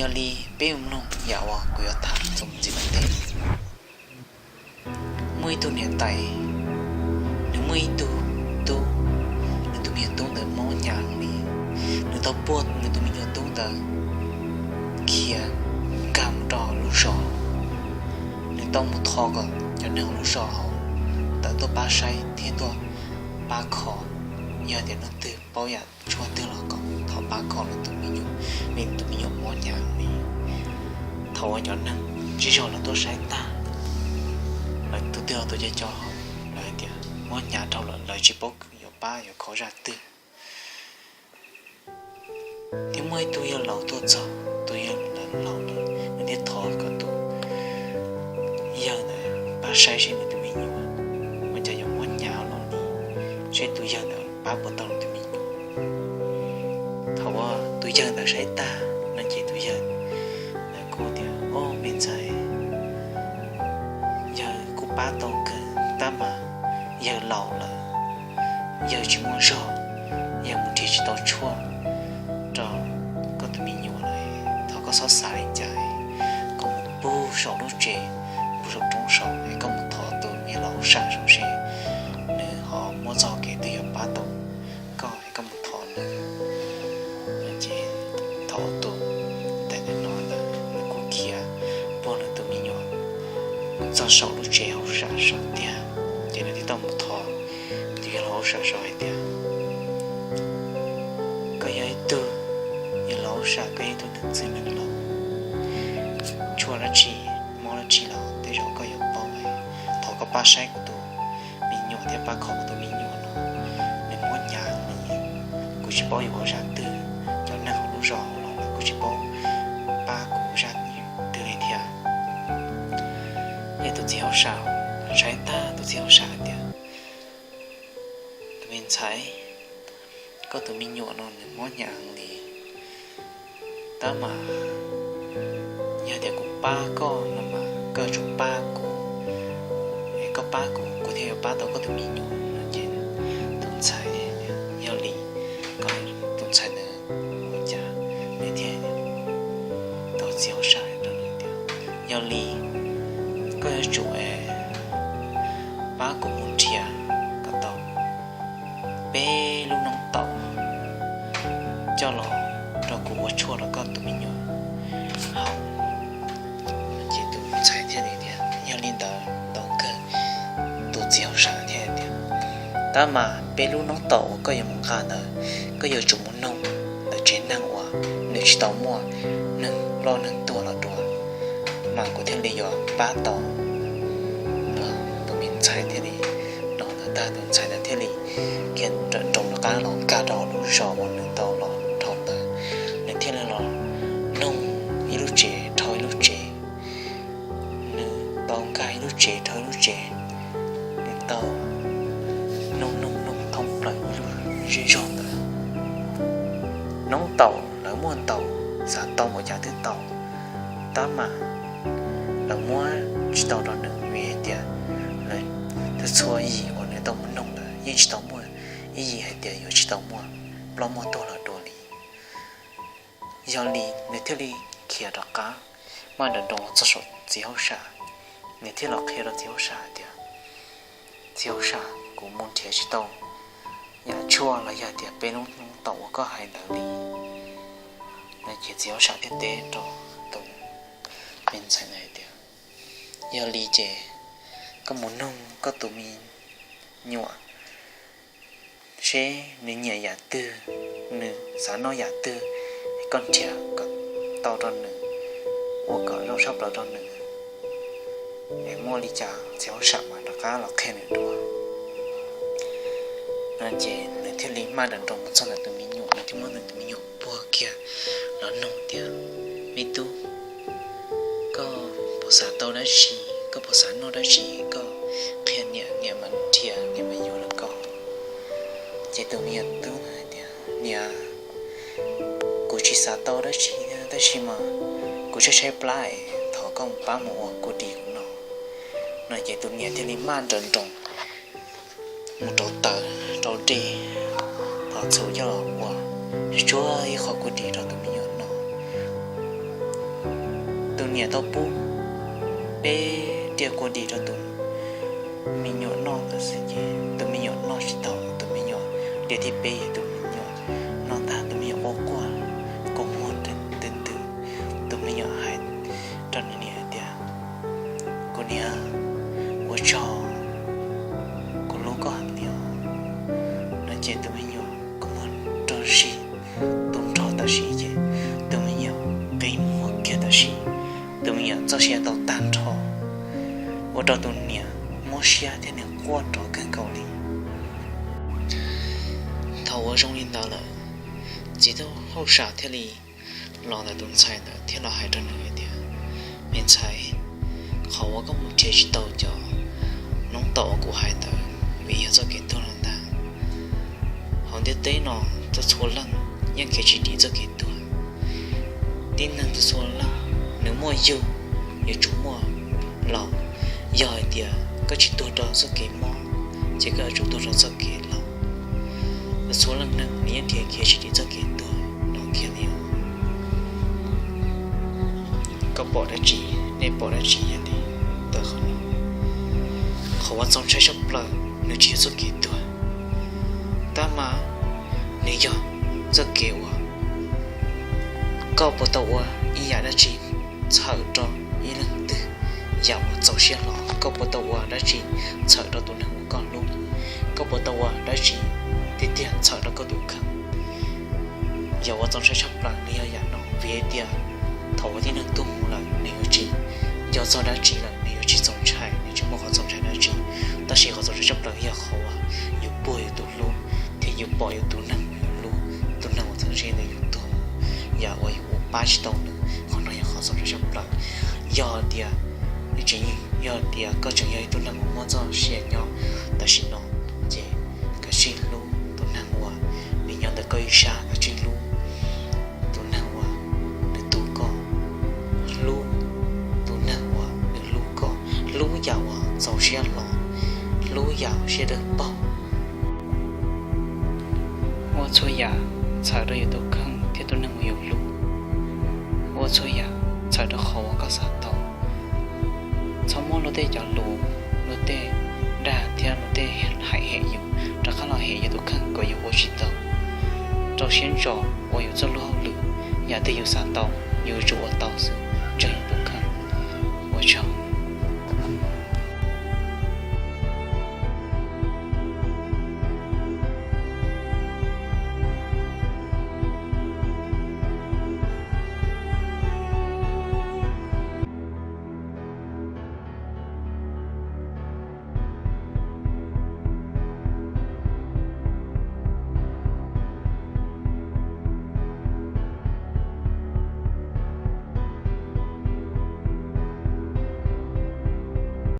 Yog li peb mus mloog yam uas kuv yuav tham txuas mus ntxiv no ntej. Muaj ib tug niam tais, nws muaj ib tug tub, nws tus me nyuam tub ntawd mob hnyav li. Nws tau puag nws tus me nyuam tub ntawd khiav nkag mus rau lub zos. Nws tau mus thov kom cov neeg hauv lub zos hauv ntawd tuaj pab saib thiab tuaj pab kho, yog tias leej twg paub yam tshuaj twg los kom thov pab kho nws tus me nyuam, vim nws tus me nyuam mob hnyav li. Thaum uas cov neeg zej zog lawv tuaj saib tag, lawv tus twg los tus cov cov hauv, lawv hais tias mob hnyav dhau lawm, lawv tsis paub yuav pab yuav kho zaj twg. Thiab muaj ib tug yawg laus tuaj txog, tus yawg laus lawm, nws thiaj thov kom tus yawg ntawd pab saib seb nws tus me nyuam ua cas yuav mob hnyav los li, seb tus yawg ntawd pab puas tau nws tus me nyuam. Thaum uas tus yawg ntawd saib tag no ces tus yawg ntawd kuj tias, Au, me ntxhais, yawg kuj pab tau kawg tab mas yawg laus lawm, yawg tsis muaj zog, yawg mus nrhiav tsis tau tshuaj rau koj tus me nyuam lawm. Thov koj txhob xav li cas, koj mus pug saum lub tsev, pug saum roob saud es koj mus thov tus me laus sam saud seb nws ho muaj txoj kev twg yuav pab tau koj es koj mus thov nws. Ces thaum tus tais ntawd hnov ntawd nws kuj khiav puag nws tus me nyuam mus txog saum lub tsev hauj sam saud tiag. Ces nws thiaj tau mus thov tus yawg laus hauj sam saud hais tias, Koj yog ib tug yawg laus hauj sam, koj yog ib tug neeg txwj neeg laus, tshuaj dab tsi, mob dab tsi los tej zaum koj yuav paub. Thov koj pab saib kuv tus me nyuam thiab pab kho kuv tus me nyuam no, nws mob hnyav li, kuv tsis paub yuav ua zaj twg, cov neeg hauv lub zos los lawv kuj tsis paub pab kuv zaj twg li thiab. Ces tus txiv hauj sam saib tag, tus txiv hauj sam hais tias, Tus me ntxhais, koj tus me nyuam no nws mob hnyav heev li, tab mas yog tias kuv pab koj no mas koj yuav tsum pab kuv. Es koj pab kuv, kuv thiaj yuav pab tau koj tus me nyuam no. Ces tus ntxhais, yog li, koj, tus ntxhais ntawd ua cas nws thiaj tau txiv hauj sam hais rau nws tias, Yog li koj yuav tsum pab kuv mus nrhiav kom tau peb lub noob taum coj los rau kuv ua tshuaj rau koj tus me nyuam haus. Ces tus ntxhais thiaj li tias, Yog li ntawd tau kawg. Tus txiv hauj sam thiaj tias, Tab mas peb lub noob taum uas koj yuav mus nqa ntawd, koj yuav tsum mus noog ntawm tsev neeg uas nws tsis tau muaj neeg ploj neeg tuag los dua, mas kuv thiaj li yuav pab tau. Tus me ntxhais thiaj li hnov ntawd tag, tus ntxhais ntawd thiaj li khiav nrawm nroos rov qab los nkag rau lub zos uas nws tau los dhau ntawd. Nws thiaj li los noog ib lub tsev dhau ib lub tsev, nws tau nkag ib lub tsev dhau ib lub tsev, nws tau noog noog noog thoob plaws ib lub zej zog ntawd. Noob taum lawv muaj ntau, xav tau npaum cas twb tau, tab mas lawv muab tsis tau rau nws vim hais tias lawv txhua yim uas nws tau mus noog ntawd yeej tsis tau muaj ib yim hais tias yuav tsis tau muaj ploj muaj tuag los dua li. Yog li nws thiaj li khiav rov qab, maj nrawm nroos los txog saum txiv hauj sam. Nws thiaj los qhia rau txiv hauj sam hais tias, Txiv hauj sam, kuv mus nrhiav tsis tau yam tshuaj los yog tias peb lub noob taum uas koj hais ntawd li. No ces txiv hauj sam thiaj teb rau tus me ntxhais ntawd hais tias, Yog li ces koj mus noog koj tus me nyuam seb nws nyiam yam twg, nws xav noj yam twg, es koj nrhiav kom tau rau nws, ua kom zoo tshaj plaws rau nws. Es muaj li cas txiv hauj sam mam rov qab los qhia nws dua. No ces nws thiaj li maj nrawm nroos mus txog ntawm tus me nyuam, nws thiaj muab nws tus me nyuam puag kiag los noog tias, Me tub, koj puas xav tau dab tsi, koj puas xav noj dab tsi, koj qhia niam, niam mam nrhiav, niam mam yuav rau koj. Ces tus me nyuam tub hais tias, Niam, kuv tsis xav tau dab tsi, tab sis mas kuv tshaib tshaib plab es thov koj pab mus ua kuv dim kuv noj. No ces tus niam thiaj li maj nrawm nroos mus rauv taws rau dej, thov txhuv coj los ua tsuag ib qho kuv dim rau tus me nyuam noj. Tus niam tau pub peb tiaj kua dis rau tus me nyuam noj ntawd xwb ces tus me nyuam noj tsis tau, tus me nyuam tiaj thib peb yog tus me nyuam noj tag, tus me nyuam quaj quaj, kua muag ntws ntws. Tus me nyuam hais rau nws niam hais tias, kuv niam, ua tsaug, kuv hlub koj heev li os. No ces tus me nyuam kua muag rau zig tu nrho tam sim ces tus me nyuam qi muag kiag tam sim, tus me nyuam txoj sia tau tag nrho, ua rau tus niam mob siab thiab nws quaj nrov kawg nkaus li. Thaum uas zoo li ntawd lawm, txiv tub hauj sam thiaj li los ntawm tus ntxhais ntawd thiab los hais rau nws hais tias, me ntxhais, qhov uas koj mus nrhiav tsis tau cov noob taum uas kuv hais ntawd vim yog txoj kev tuag no ntag. Hauv ntiaj teb no txhua txhua leej yeej khiav tsis dim txoj kev tuag. Tib neeg txhua txhua leej nws muaj yug yuav tsum muaj laus. Yog hais tias koj tsis tuag rau txoj kev mob ces koj yuav tsum tuag rau txoj kev laus. Txhua leej neeg nws yeej khiav khiav tsis dim txoj kev tuag no kiag li os. Koj pom dab tsi, nej pom dab tsi yog li ntawd qhov no? Qhov uas txaus ntshai tshaj plaws nws tsis yog txoj kev tuag, tab mas nws yog txoj kev uas koj puas tau ua ib yam dab tsi txhawm rau ib leeg twg, yam uas txaus siab hlo. Koj puas tau ua dab tsi txhawm rau tus neeg uas koj hlub? Koj puas tau ua dab tsi tiag tiag txhawm rau koj tus kheej? Yam uas txaus ntshai tshaj plaws nws yog yam no, vim hais tias thaum uas tib neeg tuag mus lawm nws yuav tsis nco txog dab tsi lawm, nws yuav tsis txaus ntshai, nws tsis muaj qhov txaus ntshai dab tsi. Tab sis qhov txaus ntshai tshaj plaws yog qhov uas yus puag yus tus hlub thiab yus pom yus tus neeg uas yus hlub, tus neeg uas txheeb ze ntawm yus tuag, yam uas yus ua pab tsis tau nws, qhov no yog qhov txaus ntshai tshaj plaws. Yog tias, tseem yog tias koj tseem yog ib tug neeg uas muaj txoj sia nyob tam sim no, ces kav tsij hlub tus neeg uas nws nyob ntawm koj ib sab, kav tsij hlub tus neeg uas nws tu koj, hlub tus neeg uas nws hlub koj, hlub yam uas txaus siab hlo, hlub yam siab dawb paug. Ua txhua yam txhawm rau yus tus kheej thiab tus neeg uas yus hlub. Ua txhua yam txhawm rau qhov uas koj xav tau. Txhob muab luag tej cov lus, luag tej dag thiab luag tej hais hem yus rov qab los hem yus tus kheej kom yus ua tsis tau. Rau siab ntso ua yus txoj lub hauj lwm, yam twg yus xav tau, yus yuav tsum ua tau xwb, ntseeg yus tus kheej. Ua tsaug.